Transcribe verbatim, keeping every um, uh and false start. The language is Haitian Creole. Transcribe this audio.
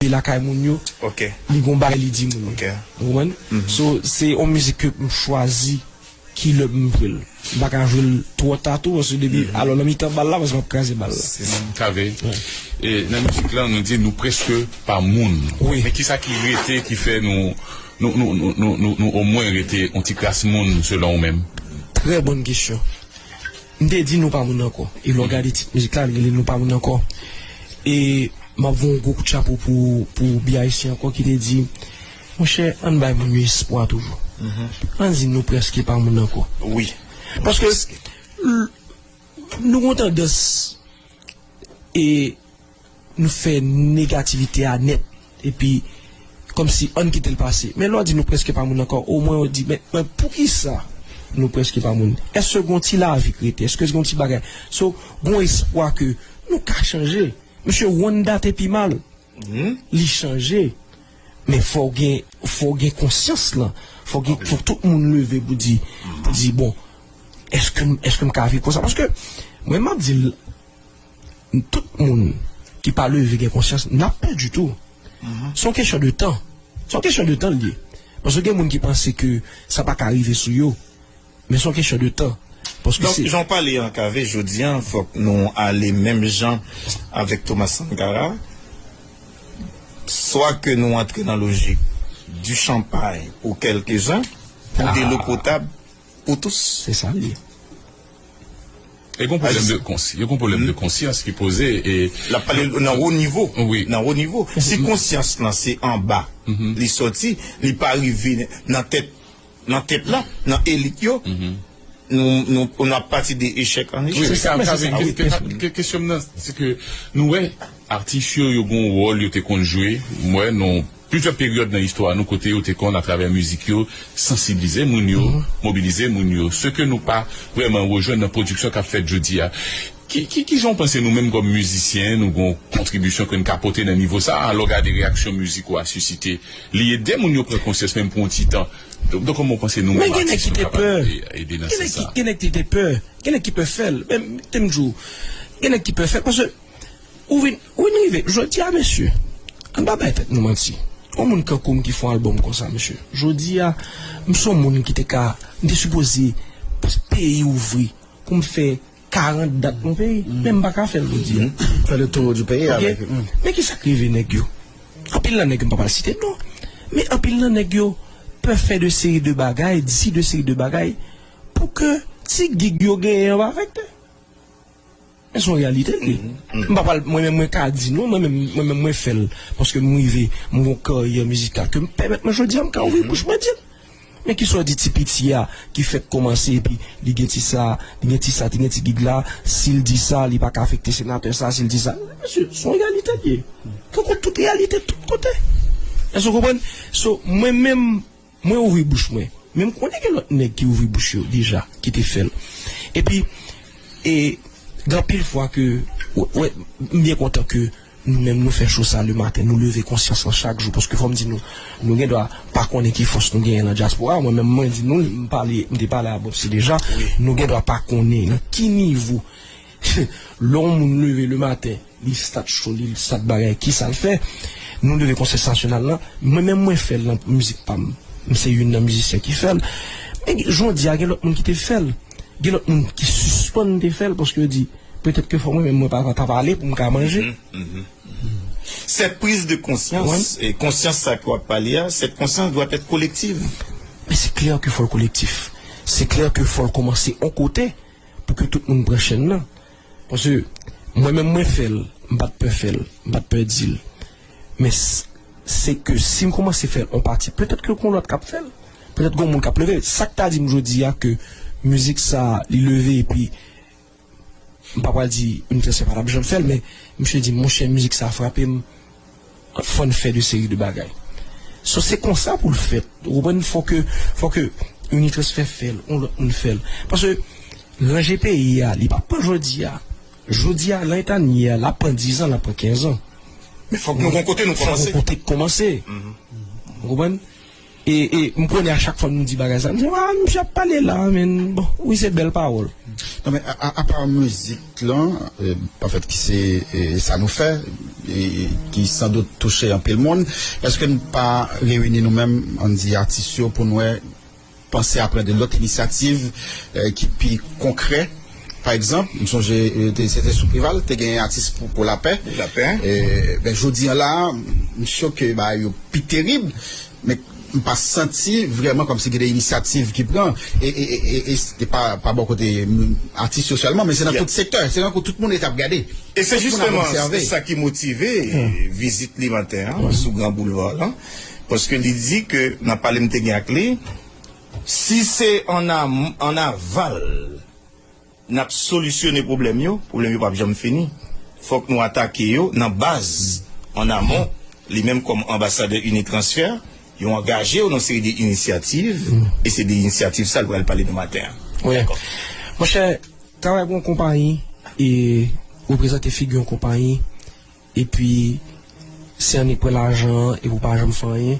lakay moun yo, Ok. li gon bagay li di moun yo. Ok. Ou konprann? So, se yon mizik ke m chwazi ki lè m jwe l. M pa ka jwe l twò ta tou, paske depi alò nan mitan bal la, paske m ap kraze bal la. Kave. E nan mizik lan, nou di nou prèske pa moun. Wi. Men kisa ki rete, ki fè nou, nou, nou, nou, nou, nou, nou omwen rete yon ti kras moun, selon ou menm? Trè bòn kesyon. M te di nou pa moun ankò. E lè w gade tit mizik la, li rele nou pa moun ankò. E m ap voye yon gwo kout chapo pou, pou Biyayisyen ankò ki te di, monchè, ann bay moun yo espwa toujou. Ann di nou prèske pa moun ankò. Wi. Paske l- nou gon tandans e nou fè negativite a nèt. Epi, kòmsi ann kite l pase. Men lè w di nou prèske pa moun ankò, omwen w di, men, men poukisa nou prèske pa moun? Èske gon ti lavi k rete? Èske gon ti bagay? So, gon espwa ke nou ka chanje. Mesye, Wanda te pi mal. Li chanje. Men fò w gen, fò w gen konsyans lan. Fò w gen, fò tout moun leve pou di, pou di, bon, èske, m- èske m ka viv konsa? Paske, mwen, m ap di l, tout moun ki pa leve gen konsyans, n ap pèdi tou. Se yon kesyon de tan. Se yon kesyon de tan l ye. Paske gen moun ki panse ke sa pa ka rive sou yo. Men se yon kesyon de tan. Paske Donk, se jan w pale an Kave, jodi a, fòk nou ale menm jan avèk Thomas Sankara. Swa ke nou antre nan lojik du champagne pour quelques-uns, pour de l'eau potable pour tous. Se sa l ye. E gon pwoblèm de konsyans, e gon pwoblèm de konsyans ki poze e L ap pale nan wo nivo. Wi. Nan wo nivo. Si konsyans lan se anba li sòti, li pa rive nan tèt nan tèt la, nan elit yo, nou, nou, nou ap pati de echèk an Wi, echèk. men sa, men se Kave, sa. ke- ke- ke- kesyon m nan, se ke nou wè atis yo, yo gon wòl yo te konn jwe. M wè nou plizyè peryòd nan istwa nou kote yo te konn atravè mizik yo sansibilize moun yo, mobilize moun yo. Se ke nou pa vrèman rejwenn nan pwodiksyon k ap fèt jodi a. Ki, ki, ki jan w panse nou menm kòm mizisyen, nou gon kontribisyon ke n ka pote nan nivo sa a? Lè w gade reyaksyon mizik ou a sisite, li ede moun yo pran konsyans menm pou yon ti tan. Donk, donk kòman w panse nou Men menm gen nèg atis ki nou te kapab pè. ede, ede nan Gen sans nèg ki, sa? gen nèg ki te pè. Gen nèg ki te pè fè l. Men te m di w, gen nèg ki pè fè l. Paske ou vin, ou vin rive. Jodi a, mesye, ann pa bay tèt nou manti. Yon moun kankou m ki fè yon albòm konsa, mesye. Jodi a, m se yon moun ki te ka, m te sipoze peyi ouvri pou m fè karant dat nan peyi. Men m pa ka fè l jodi a. Fè le tour du pays Ok? avec. Men ki sa k rive nèg yo? Anpil nan nèg yo, m pa pral site non. Men anpil nan nèg yo pè fè de seri de bagay, di de seri de bagay pou ke ti gig yo genyen anba vèktè. Men se yon reyalite l ye. M pa pral, mwen menm mwen ka di nou, mwen menm mwen menm mwen fè l. Paske m rive, m gon karyè mizikal ke m pèmèt mwen jodi a m ka ouvri bouch mwen di l. Men kisa w di ti piti a ki fèk kòmanse epi li gen ti sa, li gen ti sa, li gen ti gig la, si l di sa, li pa ka afekte senatè sa, si l di sa. Mesye, se yon reyalite l ye. Tankou tout reyalite tout kote. Èske w konprann? So, mwen menm, mwen ouvri bouch mwen. Men m konnen gen lòt nèg ki ouvri bouch yo deja, ki te fè l. Epi, e, gen anpil fwa ke, wè, wè, m byen kontan ke nou menm nou fè cho sa le maten, nou leve konsyans lan chak jou, paske fò m di nou, nou gen dwa pa konnen ki fòs nou genyen nan dyaspora. Mwen menm, mwen di nou, m pale, m te pale a Bobsy deja, nou gen dwa pa konnen nan ki nivo lè yon moun leve le maten, li stat cho, li stat bagay, ki sa l fè. Nou leve konsyans nasyonal lan, mwen menm mwen fè l nan mizik pa m. M se youn nan mizisyen ki fè l. Men jodi a gen lòt moun ki te fè l. Gen lòt moun ki sispann te fè l paske yo di, petèt ke fò mwen menm mwen pa ta pale pou m ka manje. Cette prise de conscience, e konsyans sa ke w ap pale a, cette conscience doit être collective. Men se klè ke fò l kolektif. Se klè ke fò l kòmanse yon kote pou ke tout moun pran chèn nan. Paske mwen menm mwen fè l, m pa t pè fè l, m pa t pè di l. Men s- se ke si m kòmanse fè l yon pati, petèt ke gon lòt k ap fè l. Petèt gon moun k ap leve. Sa k ta di m jodi a ke mizik sa li leve epi m pa pral di Universal pa t ap janm fè l, men misye di, monchè, mizik sa frape m, fò n fè de seri de bagay. So, se konsa pou l fèt. Ou konprann? Fò ke, fò ke Unitrans fè fè l, yon lòt moun fè l. Paske ranje peyi a, li pa pran jodi a. Jodi a, lan eta n ye a, l ap pran diz an, l ap pran kenz an. Men fòk nou gon kote nou Fò kòmanse. gon kote k kòmanse. Ou konprann? E, e m konnen a chak fwa nou di bagay sa, m di, wa, misye ap pale la, men bon, wi, se bèl pawòl. Non, men a, a, apa mizik lan, euh, an fèt, ki se euh, sa nou fè, e, ki san dout touche anpil moun, èske n pa reyini nou menm, ann di, atis yo, pou n wè, panse a pran de lòt inisyativ euh, ki pi konkrè? Pa egzanp, m sonje euh, te- se te sou Preval, te gen atis pou, pou lapè. Lapè. E, ben, jodi an la, m sure ke bagay yo pi terib, men m pa santi vrèman kòmsi gen de inisyativ ki pran. E, e, e, e, e se pa, pa bò kote mm, atis yo sèlman, men se nan tout sektè. Se nan tout moun ret ap gade. E se jisteman sa ki motive vizit li maten an sou Gran Boulva la. Paske li di ke nan pale m te gen ak li, si se an, am- an aval n ap solisyone pwoblèm yo, pwoblèm yo p ap janm fini. Fòk nou atake yo nan baz, an amon. Li menm kòm anbasadè Unitransfer, yo angaje yo nan seri de inisyativ, e se de inisyativ sa l pral pale nou maten an. Wi. Monchè, travay pou yon konpayi, e reprezante figi yon konpayi, epi se annik pran lajan an epi w pa janm fè anyen.